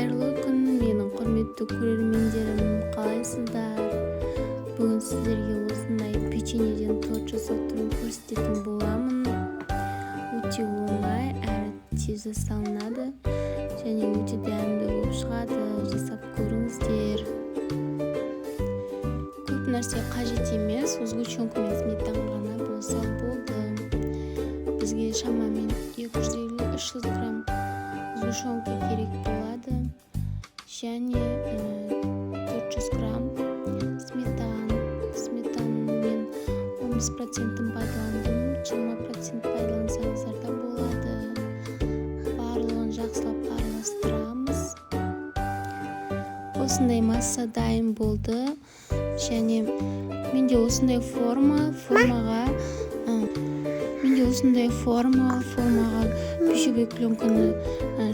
Қайырлы күн, менің құрметті көрермендерім, қалайсыздар? Бүгін сіздерге осындай печеньеден торт жасау түрін көрсететін боламын. Өте оңай әрі тез жасалынады және өте дәмді болып шығады. Жасап көріңіздер. Көп нәрсе қажет емес, сгущенка мен сметана ғана болса болды. Бізге шамамен 250-300 грамм сгущенка керек болады және 400 грамм сметана. Сметананы мен 15%-ін пайдаландым, 20% пайдалансаңыздар да болады. Барлығын жақсылап араластырамыз. Осындай масса дайын болды. Және менде осындай формаға менде осындай формаға пищевой пленканы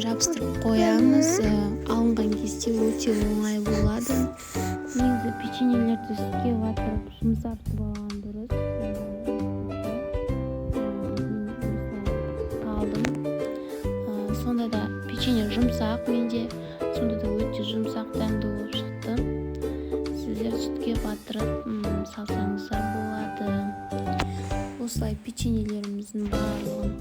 жабыстырып қоямыз. Алынған кезде өте оңай болады. Негізі печеньелерді сүтке батырып, жұмсартып алған дұрыс. Мен осылай алдым. Сонда да печенье жұмсақ менде, сонда да өте жұмсақ, дәмді болып шықты. Сіздер сүтке батырып салсаңыздар болады. Осылай печеньелеріміздің барлығын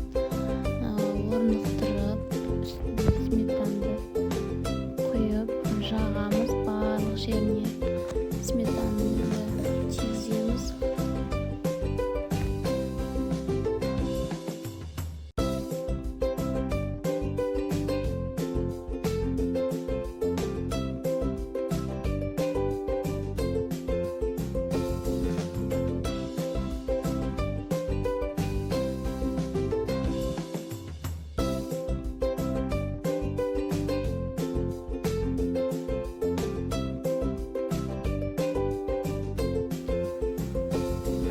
орнықтырып, үстіне сметанды құйып жағамыз, барлық жеріне сметананы тигіземіз.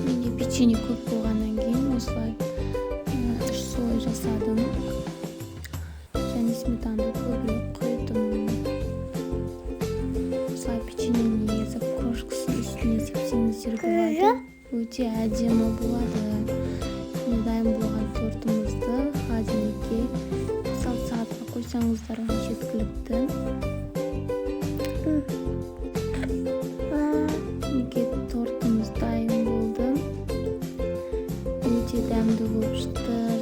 Менде печенье көп болғаннан кейін осылай үш слой жасадым және сметанды көбірек құйдым. Осылай печеньені езіп, крошкасын үстіне сепсеңіздер болады, өте әдемі болады. Міне, дайын болған тортымызды холодильникке 5-6 сағатқа қойсаңыздар, жеткілікті. Мінекей, тортымыз дайын болды, өте дәмді болып шықты.